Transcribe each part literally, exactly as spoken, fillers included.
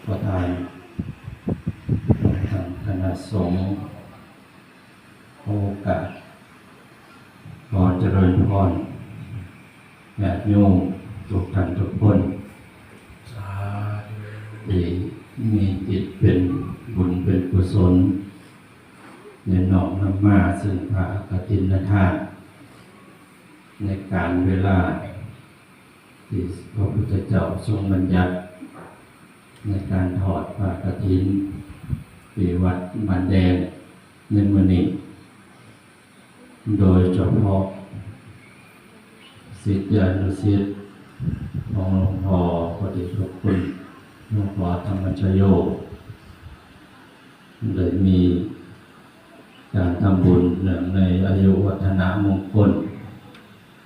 ประธาน ทางคณะสงฆ์ โอกาส ขอเจริญพร ญาติโยมทุกท่านทุกคน สาธุ ที่มีจิตเป็นบุญเป็นกุศล ได้น้อมนำมาซึ่งผ้ากฐินทาน ในกาลเวลา ที่พระพุทธเจ้าทรงบัญญัติ ในการทอดผ้ากฐิน ที่วัดบ้านแดงในมื้อนี้ โดยเฉพาะ ศิษยานุศิษย์ของหลวงพ่อพระเดชพระคุณ หลวงพ่อธรรมชโย ได้มีการทำบุญเนื่องในอายุวัฒนมงคล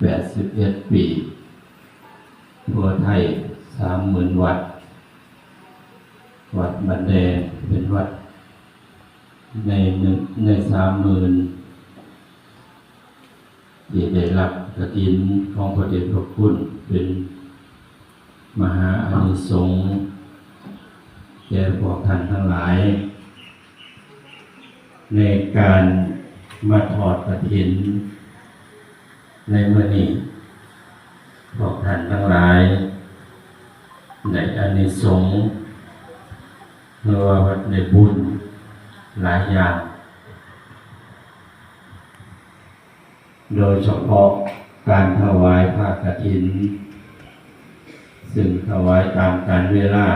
แปดสิบเอ็ด ปี ทั่วไทย สามหมื่น วัด วัดบ้านแดงเป็นวัด ในหนึ่ง ใน สามหมื่น ที่ได้รับกฐินของพระเดชพระคุณ เป็นมหาอานิสงส์แก่พวกท่านทั้งหลาย ในการมาทอดกฐิน ในมื้อนี้ พวกท่านทั้งหลาย ได้อานิสงส์ หรือว่าได้บุญหลายอย่าง โดยเฉพาะการถวายผ้ากฐิน ซึ่งถวายตามกาลเวลา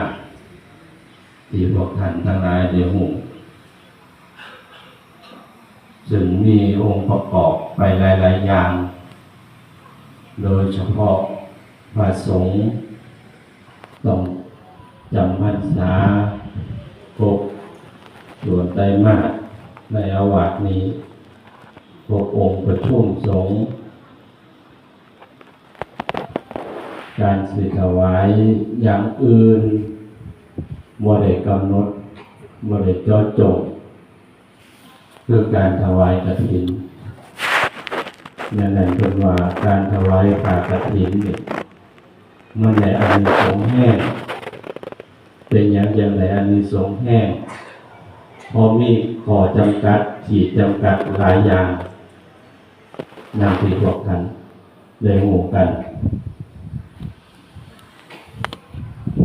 ที่พวกท่านทั้งหลายได้ฮู้ ซึ่งมีองค์ประกอบไปหลายๆ อย่าง โดยเฉพาะพระสงฆ์ต้องจำพรรษาครบ ส่วนไตรมาสในอาวาสนี้ ครบองค์ประชุมสงฆ์ การสิถวายอย่างอื่น บ่ได้กำหนด บ่ได้เจาะจง คือการถวายกฐิน ดังนั้นเพิ่นว่าการถวายผ้ากฐินนี่ มันได้อานิสงส์แฮง เป็นหยังจั่งได้อานิสงส์แฮง เพราะมีข้อจำกัด ขีดจำกัดหลายอย่าง ดังที่พวกท่านได้ฮู้กัน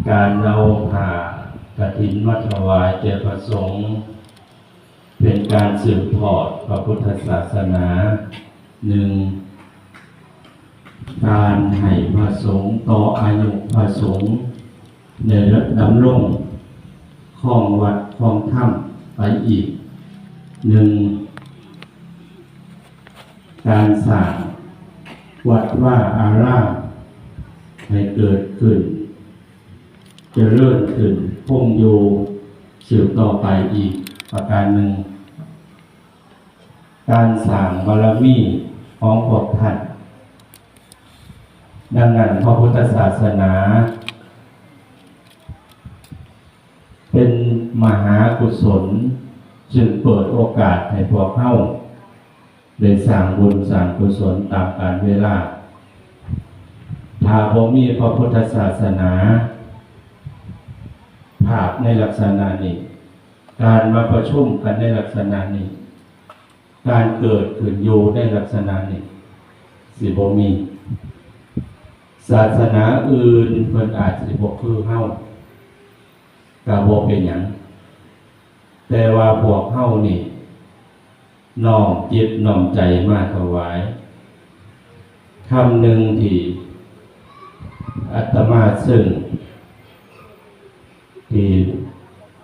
การเอาผ้ากฐินมาถวายแก่พระสงฆ์ เป็นการสืบทอดพระพุทธศาสนา หนึ่ง การให้พระสงฆ์ต่ออายุพระสงฆ์ ได้ดำรงครองวัดครองธรรมไปอีก หนึ่ง การสร้างวัดวาอาราม ให้เกิดขึ้น เจริญขึ้น คงอยู่ สืบต่อไปอีกประการหนึ่ง การสร้างบารมีของพวกท่าน ดังนั้นพระพุทธศาสนา เป็นมหากุศล ซึ่งเปิดโอกาสให้พวกเฮาได้สร้างบุญสร้างกุศลตามกาลเวลา ถ้าบ่มีพระพุทธศาสนา ภาพในลักษณะนี้ การมาประชุมกันในลักษณะนี้ การเกิดขึ้นอยู่ในลักษณะนี้ สิบ่มี ศาสนาอื่นเพิ่นอาจสิบ่คือเฮา ก็บ่เป็นหยัง แต่ว่าพวกเฮานี่ น้อมจิตน้อมใจมาถวาย คำหนึ่งที่อาตมาซึ่ง ที่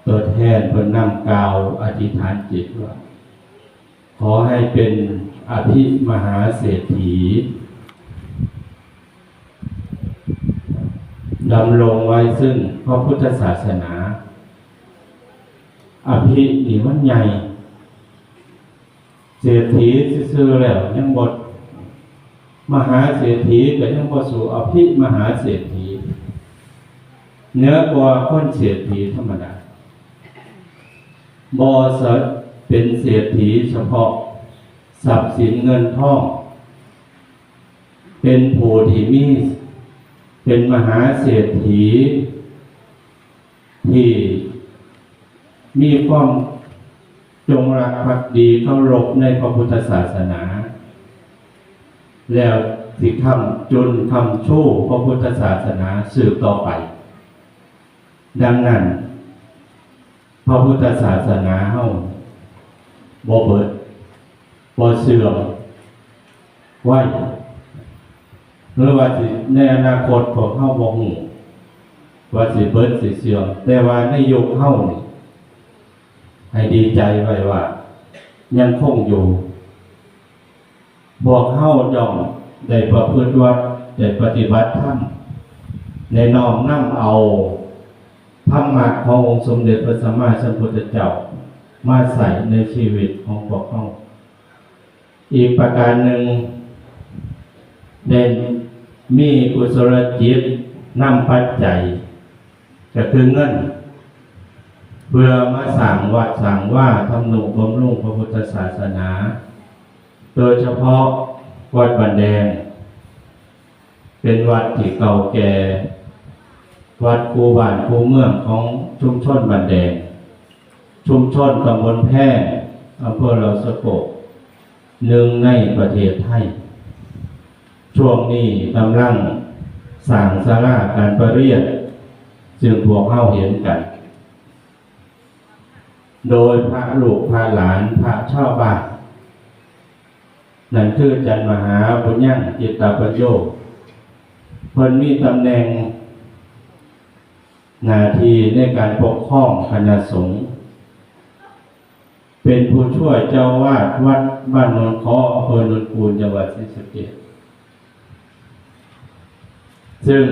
ตัวแทนเพิ่นนำกล่าวอธิษฐานจิตว่า ขอให้เป็นอภิมหาเศรษฐี ดำรงไว้ซึ่งพระพุทธศาสนา อภินี่มันใหญ่ เศรษฐีซื่อๆแล้วยังบ่ มหาเศรษฐีก็ยังบ่สู้อภิมหาเศรษฐี เหนือกว่าคนเศรษฐีธรรมดา บ่สะ เป็นเศรษฐีเฉพาะทรัพย์สินเงินทอง เป็นผู้ที่มี เป็นมหาเศรษฐี ที่ มีความจงรักภักดีเคารพในพระพุทธศาสนา แล้วสิค้ำจุนค้ำชูพระพุทธศาสนาสืบต่อไป ดังนั้น พระพุทธศาสนาเฮาบ่เบิด บ่เสื่อม ไว้ หรือว่าสิในอนาคตพวกเฮาบ่ฮู้ว่าสิเบิดสิเสื่อม แต่ว่าในยุคเฮานี่ ให้ดีใจไว้ว่ายังคงอยู่ พวกเฮาย่อมได้ประพฤติวัตร ได้ปฏิบัติธรรม ได้น้อมนำเอาธรรมะขององค์สมเด็จพระสัมมาสัมพุทธเจ้ามาใส่ในชีวิตของพวกเฮา อีกประการหนึ่ง ได้มีกุศลจิตนำปัจจัย ก็คือเงิน เพื่อมาสร้างวัดสร้างวาทำนุบำรุงพระพุทธศาสนา โดยเฉพาะวัดบ้านแดง เป็นวัดที่เก่าแก่ วัดคู่บ้านคู่เมืองของชุมชนบ้านแดง ชุมชนตำบลแพง อำเภอเหล่าสะโกก หนึ่งในประเทศไทย ช่วงนี้กำลังสร้างศาลาการประเรียน ซึ่งพวกเฮาเห็นกัน โดยพระลูกพระหลานพระชาวบ้าน นั่นคืออาจารย์มหาบุญยัง จิตตปัญโญ เพิ่นมีตำแหน่งหน้าที่ในการปกครองคณะสงฆ์ เป็นผู้ช่วยเจ้าอาวาสวัดบ้านโนนเคาะ อำเภอโนนคูน จังหวัดศรีสะเกษ ซึ่ง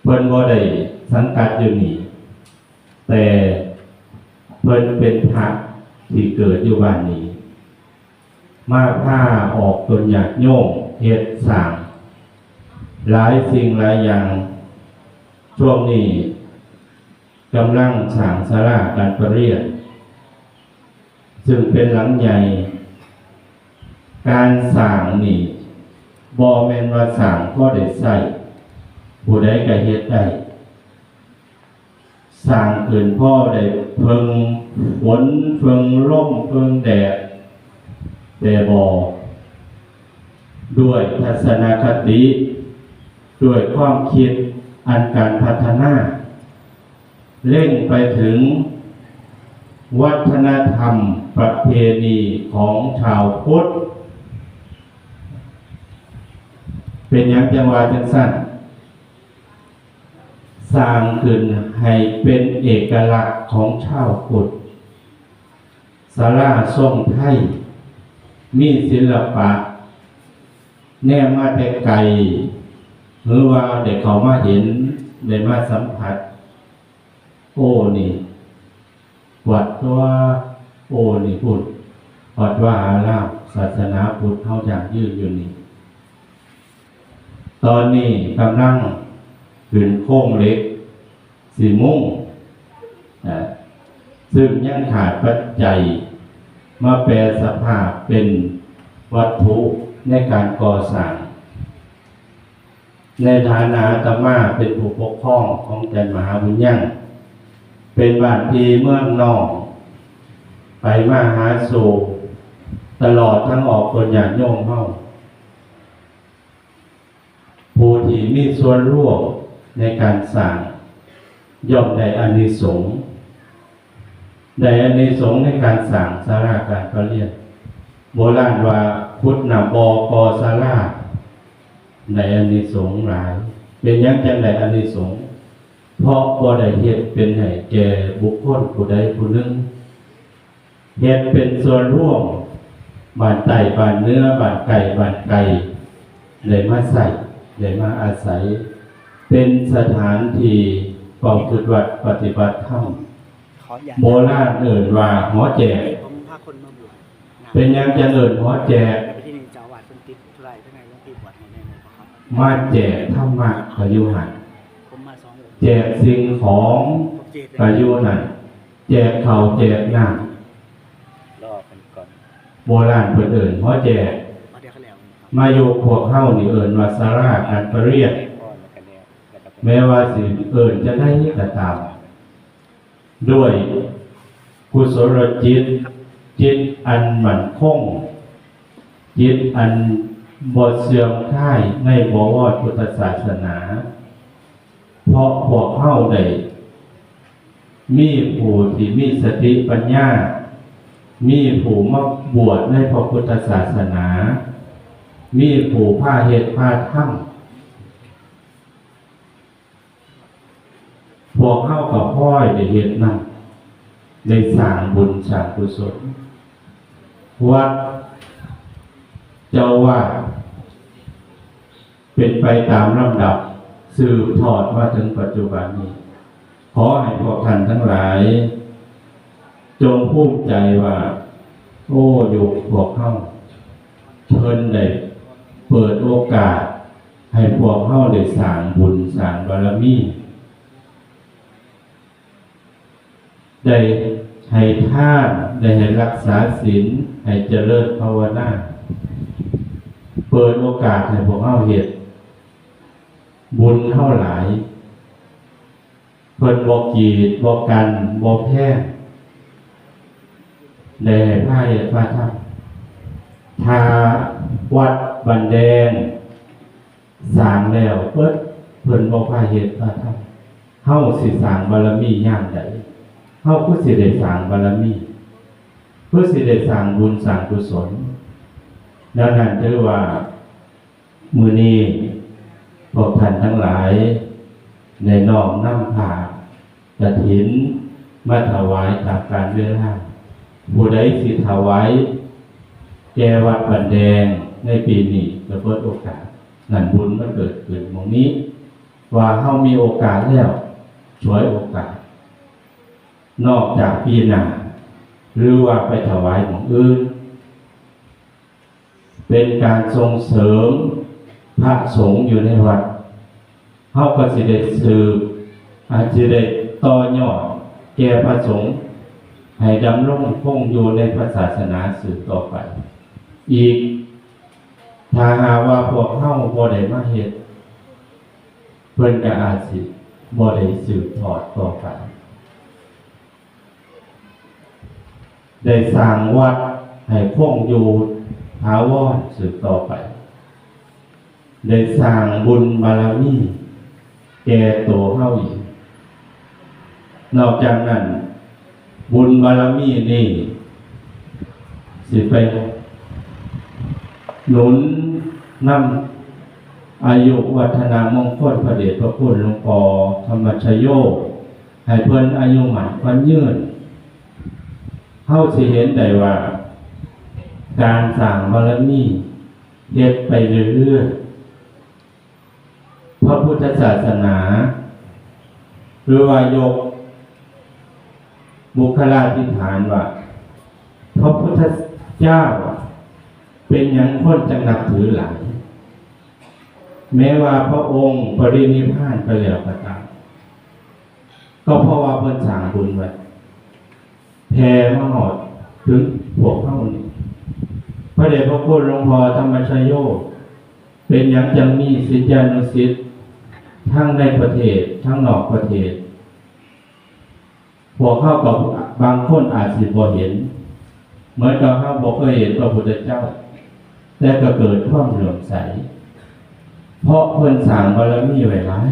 เพิ่นบ่ได้สังกัดอยู่นี่ แต่เพิ่นเป็นพระที่เกิดอยู่บ้านนี้ มาพาออกตนญาติโยมเฮ็ดสร้างหลายสิ่งหลายอย่าง ช่วงนี้กำลังสร้างศาลาการประเรียน ซึ่งเป็นหลังใหญ่ การสร้างนี่บ่แม่นว่าสร้างพอได้ใช้ ผู้ใดก็เฮ็ดได้ สร้างขึ้นพอได้เพิ่งฝน เพิ่งลม เพิ่งแดด แต่บ่ ด้วยทัศนคติ ด้วยความคิดอันการพัฒนา เล็งไปถึงวัฒนธรรมประเพณีของชาวพุทธ เป็นหยังจังว่าจังซั่น สร้างขึ้นให้เป็นเอกลักษณ์ของชาวพุทธ ศาลาทรงไทย มีศิลปะ แนมมาแต่ไกล หรือว่าได้เข้ามาเห็น ได้มาสัมผัส โอ้ นี่ วัดตัว โอ้ นี่พุทธ วัดวาอาราม ศาสนาพุทธเฮายั่งยืนอยู่นี่ ตอนนี้กำลังขึ้นโครงเหล็ก สิมุง อ่า ซึ่งยังขาดปัจจัยมาแปรสภาพเป็นวัตถุในการก่อสร้าง ในฐานะอาตมาเป็นผู้ปกครองของอาจารย์มหาบุญยัง เป็นบ้านพี่เมืองน้อง ไปมาหาสู่ ตลอดทั้งออกตนญาติโยมเฮา ผู้ที่มีส่วนร่วมในการสร้าง ย่อมได้อานิสงส์ ได้อานิสงส์ในการสร้างศาลาการประเรียน โบราณว่าขุดน้ำบ่อก่อศาลา ได้อานิสงส์หลาย เป็นหยังจังได้อานิสงส์ เพราะบ่ได้เฮ็ดเป็นให้แก่บุคคลผู้ใดผู้หนึ่ง เฮ็ดเป็นส่วนรวม บ้านใต้บ้านเหนือ บ้านใกล้บ้านไกล ได้มาใช้ ได้มาอาศัย เป็นสถานที่ประพฤติวัตรปฏิบัติธรรม ขออย่า โบราณเอิ้นว่าหอแจก ผมพาคนมาบวชนะ เป็นหยังจังเอิ้นหอแจก แต่ที่นี่เจ้าอาวาสเพิ่นติดธุระอยู่ข้างใน หลวงพี่บวชให้แน่เลยบ่ครับ มาแจกธรรมะก็อยู่หั่น ผมมาสององค์ แจกสิ่งของ ผมเจตนา ก็อยู่นั่น แจกข้าวแจกน้ำ รอกันก่อน โบราณเพิ่นเอิ้นหอแจก เอาเดี๋ยวเขาแล้วครับ มาอยู่พวกเฮานี่เอิ้นว่าศาลาการประเรียน พ่อแล้วกันแล้ว แล้วก็เป็น แม้ว่าสิเอิ้นจั่งใดก็ตาม ด้วยกุศลจิต จิตอันมั่นคง จิตอันบ่เสื่อมคลายในบวรพุทธศาสนา เพราะพวกเฮาได้มีผู้ที่มีสติปัญญา มีผู้มาบวชในพระพุทธศาสนา มีผู้พาเฮ็ดพาทำ พวกเฮาก็พลอยได้เฮ็ดนำ ได้สร้างบุญสร้างกุศล วัดเจ้าว่าเป็นไปตามลำดับ สืบทอดมาถึงปัจจุบันนี้ ขอให้พวกท่านทั้งหลาย จงภูมิใจว่า โอ้ ยุคพวกเฮา เพิ่นได้เปิดโอกาส ให้พวกเฮาได้สร้างบุญสร้างบารมี ได้ให้ทาน ได้ให้รักษาศีล ให้เจริญภาวนา เปิดโอกาสให้พวกเฮาเฮ็ด บุญเฮาหลาย เพิ่นบ่กีด บ่กัน บ่แพง ได้ให้พาเฮ็ดพาทำ ถ้าวัดบ้านแดงสร้างแล้วเบิด เพิ่นบ่พาเฮ็ดพาทำ เฮาสิสร้างบารมียามใด เฮาคือสิได้สร้างบารมี คือสิได้สร้างบุญสร้างกุศล ดังนั้นถือว่า มื้อนี้พวกท่านทั้งหลายได้น้อมนำผ้ากฐินมาถวายตามกาลเวลา ผู้ใดสิถวายแก่วัดบ้านแดงในปีนี้ก็เปิดโอกาส นั่นบุญมันเกิดขึ้นหม่องนี้ ว่าเฮามีโอกาสแล้ว ฉวยโอกาส นอกจากปีหน้า หรือว่าไปถวายหม่องอื่น เป็นการส่งเสริมพระสงฆ์อยู่ในวัด เฮาก็สิได้สืบ อาจสิได้ต่อยอดแก่พระสงฆ์ ให้ดำรงคงอยู่ในพระศาสนาสืบต่อไป อีก ถ้าหากว่าพวกเฮาบ่ได้มาเฮ็ด เพิ่นก็อาจสิบ่ได้สืบทอดต่อไป ได้สร้างวัดให้คงอยู่ถาวรสืบต่อไป ได้สร้างบุญบารมีแก่ตัวเฮาอีก นอกจากนั้น บุญบารมีนี่สิไปหนุนนำอายุวัฒนมงคลพระเดชพระคุณหลวงพ่อธรรมชโย ให้เพิ่นอายุมั่นขวัญยืน เฮาสิเห็นได้ว่า การสร้างบารมีเฮ็ดไปเรื่อยๆ พระพุทธศาสนา หรือว่ายกบุคลาธิฐานว่า พระพุทธเจ้าเป็นหยังคนจังนับถือหลาย แม้ว่าพระองค์ปรินิพพานไปแล้วก็ตาม ก็เพราะว่าเพิ่นสร้างบุญไว้ แผ่มาฮอดถึงพวกเฮานี่ พระเดชพระคุณหลวงพ่อธรรมชโย เป็นหยังจังมีศิษยานุศิษย์ทั้งในประเทศทั้งนอกประเทศ พวกเฮาก็บางคนอาจสิบ่เห็น เหมือนกับเฮาบ่เคยเห็นพระพุทธเจ้า แต่ก็เกิดความเลื่อมใส เพราะเพิ่นสร้างบารมีไว้หลาย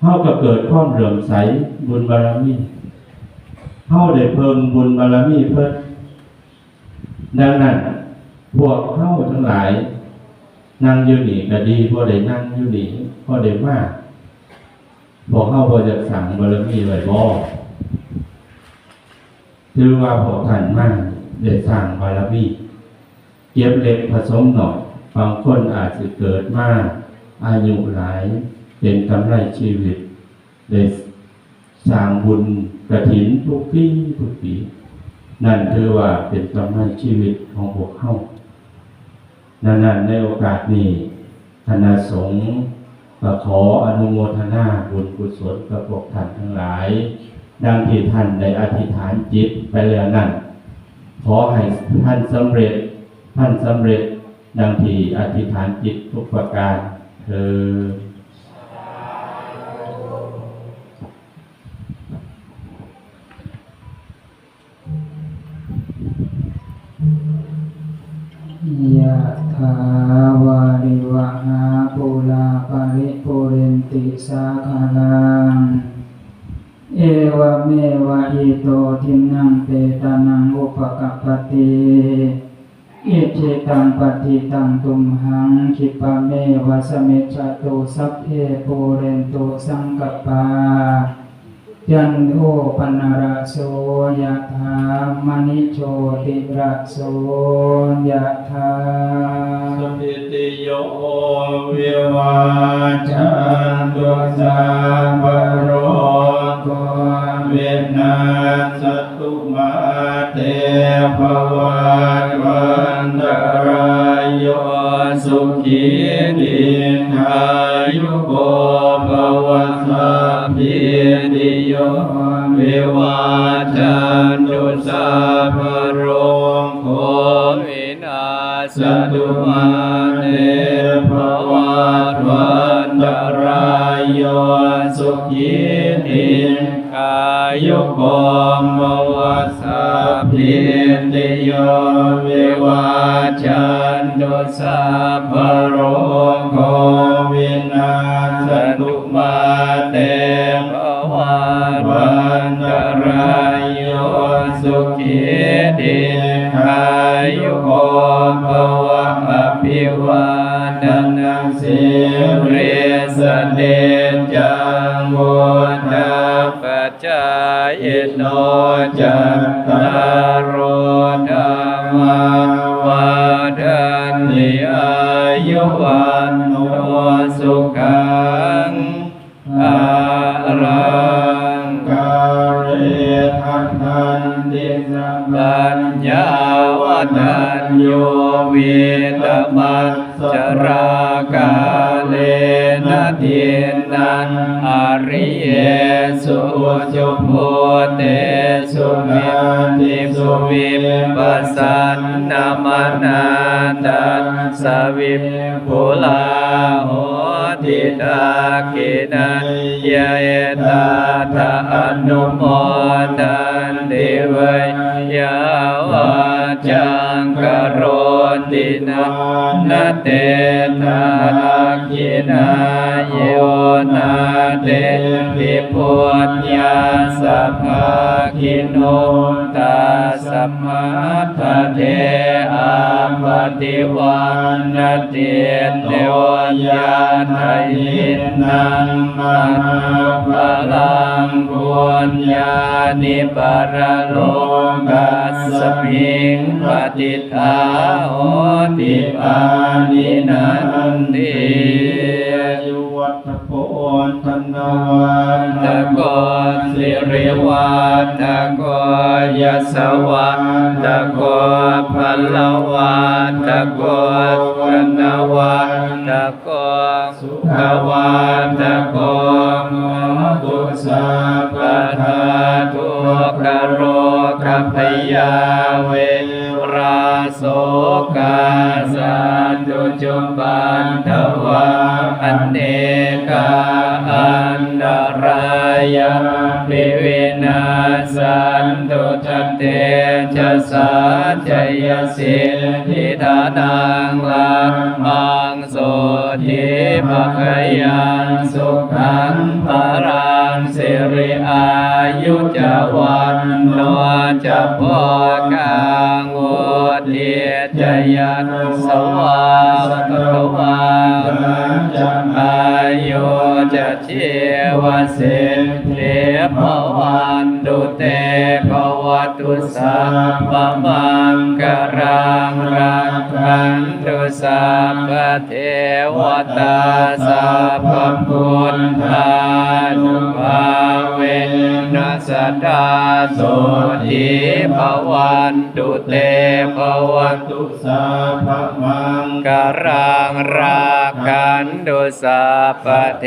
เฮาก็เกิดความเลื่อมใสบุญบารมี เฮาได้เพิ่งบุญบารมีเพิ่น ดังนั้น พวกเฮาทั้งหลาย นั่งอยู่นี่ก็ดี บ่ได้นั่งอยู่นี่ บ่ได้มา พวกเฮาบ่อยากสร้างบารมีไว้บ่ ถือว่าพวกท่านมาได้สร้างบารมี เก็บเล็กผสมน้อย บางคนอาจสิเกิดมาอายุหลาย เป็นกำไรชีวิต ได้สร้างบุญกฐินทุกปีทุกปี นั่นถือว่าเป็นกำไรชีวิตของพวกเฮา ดังนั้นในโอกาสนี้ คณะสงฆ์ก็ขออนุโมทนาบุญกุศลกับพวกท่านทั้งหลาย ดังที่ท่านได้อธิษฐานจิตไปแล้วนั้น ขอให้ท่านสำเร็จ ท่านสำเร็จดังที่อธิษฐานจิตทุกประการเทอญ สาธุ ยะถาวาริวหาปูราปริปูเรนติสาคารัง เอวะเมวะอิโตทินนังเปตานังอุปกัปปติ อิจิตังปัตติตังตุมหังคิปะเมวะสะมิชชะตุ สัพเพปูเรนตุสังกัปปา จันโทปนรโสยะถามณิโชติรโสยะถา สัพพิติโยวิวัชชันตุ สัพพะโรโควินัสสตุ มาเตภวัตวันตรายโย สุขีทีฆายุโกภว สัพพิติโยวิวัชชันตุ สัพพะโรโควินัสสตุ มาเตภวัตวันตรายโย สุขีที คายุโกภว สัพพิติโยวิวัชชันตุ สัพพะโรโควินัสสตุ มาเตภวัตวันตรายโย สุขีทีฆายุโกภว อภิวาทนาสีลิสสะเนจจังวุฒาปะ จายิโน จัตตาโร ธัมมา วัฑฒันติ อายุ วัณโณ สุขัง พะลัง กาเล อะหันติ สัพพัญญา วัฒัญญู วีตะมัจ จรา กาเลนะ ทินนัง อะริเยสุ อุจุ ภูเตสุ นันทิสุ วิปปะสันนะมะนา ตัสสะ วิปปุลา โหติ ทักขิณัยยะ เอตัตถะ อนุโมทันติ เวยยาวัจจัง กะโรติ นะ นะเต ทักขิณา โย นะเตปิ ปุญญาสสะ ภักขิโน ตัสสะ มัทธะเท อะปะติวัณณะ ทิตโต ยัตถะ ทินนัง มหาพะลัง ปุญญานิ ปะระโลกัสสะมิง ปะติฏฐา โหติ ปาณินะ นันทิ อายุวัฒโก ธนวัฒโก สิริวัฒโก ยะสะวัฒโก พะละวัฒโก วะนะวัฒโก สุขะวัฒโก โหตุ สัพพะทา ทุกขะโรคะพยา เวระ โสกา สันตุ จุปันทวา อะเนกา อันตะรายาปิ วินาสสันตุ ตะเตจะสา จะยะสิทธิธานัง รักขัง โสตถีภะคะยัง สุขัง พะลัง สิริอายุจะ วัณโณจะ โภคัง วุฑฒิจะ ยะสะวา สะตะวา หะจะ อายุจะ ชีวะสิทธิ ภะวันตุเต ภะวะตุ สัพพะมังคะลัง รักขันตุ สัพพะเทวะตา สัพพะพุทธานุภาเวนะ สะดา โสตถี ภะวันตุเต ภะวะตุ สัพพะมังคะลัง รักขันตุ สัพพะเท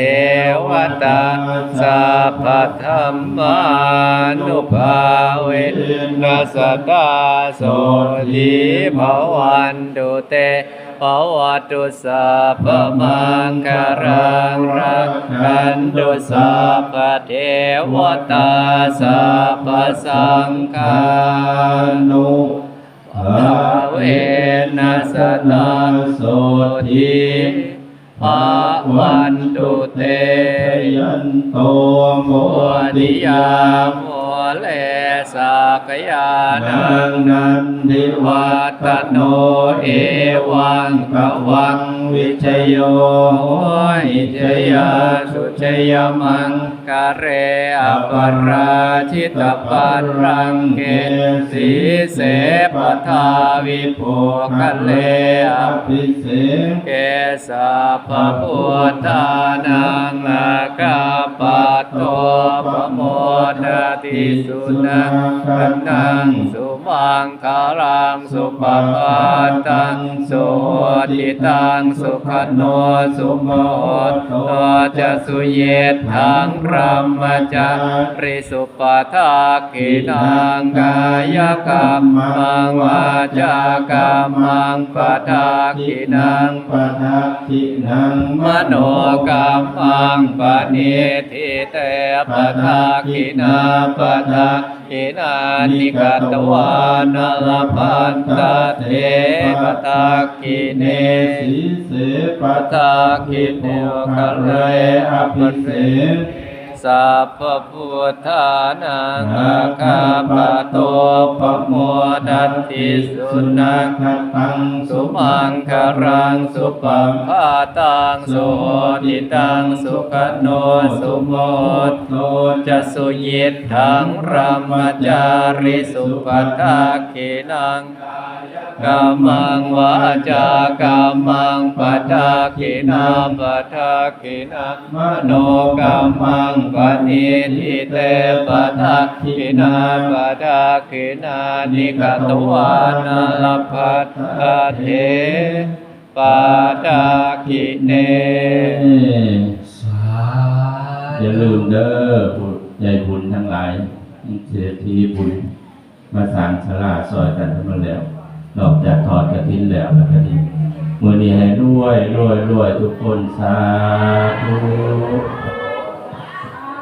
วะตา สัพพะธัมมานุภาเวนะ สะดา โสตถี ภะวันตุเต ภะวะตุ สัพพะมังคะลัง รักขันตุ สัพพะเทวะตา สัพพะสังฆานุ ภาเวนะสดาโสธี ภะวันตุเต ชยันโตโมติยา มูเลสักยานังนันทิวัตโน เอวังตวังวิชโย โหติ จยาสุจยมัง กะเร อปราจิตปาลังเก สีเสปทาวิโภคะเล อภิเสเก สัพพะพุทธานัง อาคาปะโต ปะโมดติ สุนักขันตัง สุมังคลัง สุปะพาตัง สุโหติตัง สุขโน สุโมโหโต จะสุยิตถัง พรหมจาริสุ ปะทักขิณัง กายกัมมัง วาจากัมมัง ปะทักขิณัง ปะทักขิณัง มโนกัมมัง ปะนิดถิเต ปะทักขิณา ปะทักขิณานิ กัตวานะ ละพันตะเท ปะทักขิเณ สีเส ปะทักขิโณ คะเล อภิเสเก สัพพะพุทธานัง อาคาปะโต ปะโมดติ สุนักขันตัง สุมังคลัง สุปะพาตัง สุโหติตัง สุขโน สุโมโหโต จะสุยิตถัง พรหมจาริสุ ปะทักขิณัง กัมมัง วาจากัมมัง ปะทักขิณา ปะทักขิณัง มโนกัมมัง ปะนิดถิเต ปะทักขิณา ปะทักขิณานิ กัตวานะ ละพันตะเท ปะทักขิเณ สาธุ อย่าลืมเด้อ ผู้ใจบุญทั้งหลาย เศรษฐีบุญ มาสร้างศาลาซอยกันทั้งหมดแล้ว นอกจากทอดกฐินแล้ว แล้วกฐิน มื้อนี้ให้รวย รวย รวยทุกคน สาธุ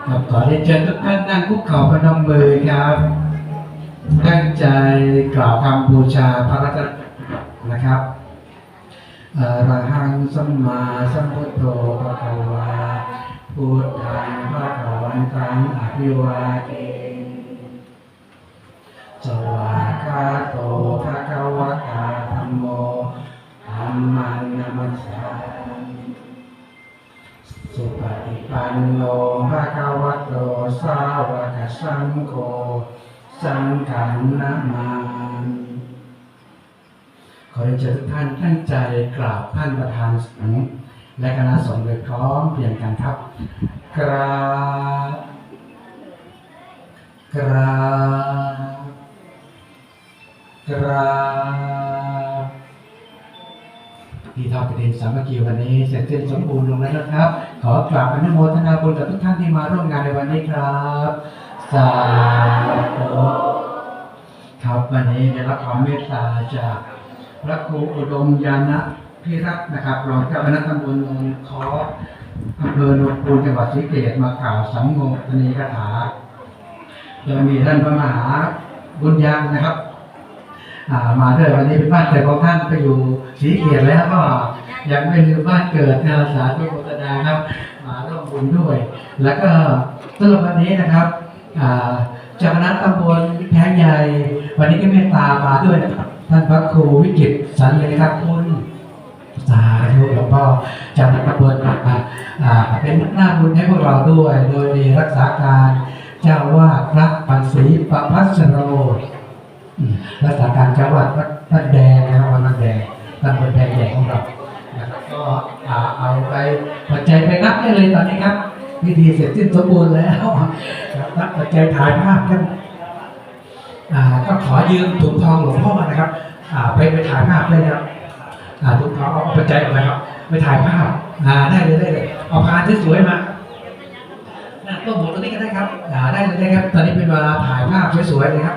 ครับ ขอเรียนเชิญทุกท่านนั่งคุกเข่าพนมมือครับ ตั้งใจกล่าวคำบูชาพระรัตนตรัยนะครับ อะระหังสัมมาสัมพุทโธภะคะวา พุทธังภะคะวันตังอภิวาเทมิ สวากขาโตภะคะวะตาธัมโม ธัมมังนะมัสสามิ สุปฏิปันโนภะคะวะโต สาวกสังโฆ สังฆังนะมามิ ขอเรียนเชิญทุกท่านตั้งใจกราบท่านประธานสงฆ์และคณะสงฆ์โดยพร้อมเพรียงกันครับ กราบ กราบ กราบ พิธีทอดกฐินสามัคคีวันนี้เสร็จสิ้นสมบูรณ์ลงแล้วนะครับ ขอกราบอนุโมทนาบุญกับทุกท่านที่มาร่วมงานในวันนี้ครับ สาธุ ครับ วันนี้ได้รับความเมตตาจากพระครูอุดมญาณพิรัตน์นะครับ รองเจ้าคณะตำบลเมืองค้อ อำเภอโนนคูน จังหวัดศรีสะเกษ มากล่าวสังโมทนียกถา โดยมีท่านพระมหาบุญยังนะครับ อ่า มาด้วย วันนี้เป็นบ้านเกิดของท่าน ไปอยู่ศรีสะเกษแล้วก็ยังไม่ลืมบ้านเกิดนะ สาธุโมทนาครับ มาร่วมบุญด้วย แล้วก็สำหรับวันนี้นะครับ อ่า เจ้าคณะตำบลแพงใหญ่ วันนี้ก็เมตตามาด้วยนะครับ ท่านพระครูวิจิตรสันเลขาคุณ สาธุ หลวงพ่อ เจ้าคณะตำบลมา อ่า เป็นหน้าบุญให้พวกเราด้วย โดยมีรักษาการเจ้าอาวาสพระปัญญศรีประภัสสโร อืม รักษาการเจ้าอาวาสวัดบ้านแดงนะครับ วัดบ้านแดง ตำบลแพงใหญ่ของเรานะครับ ก็ อ่า เอาไปปัจจัยไปนับได้เลยตอนนี้ครับ พิธีเสร็จสิ้นสมบูรณ์แล้วครับ นับปัจจัยถ่ายภาพกัน อ่า ก็ขอยืมถุงทองหลวงพ่อนะครับ อ่า ไป ไปถ่ายภาพได้ครับ อ่า ถุงทองเอาปัจจัยออกไปครับ ไปถ่ายภาพ อ่า ได้เลย ได้เลย เอาพานสวยๆมา อ่า ต้นหมวกตรงนี้ก็ได้ครับ อ่า ได้เลย ได้ครับ ตอนนี้เป็นเวลาถ่ายภาพสวยๆเลยครับ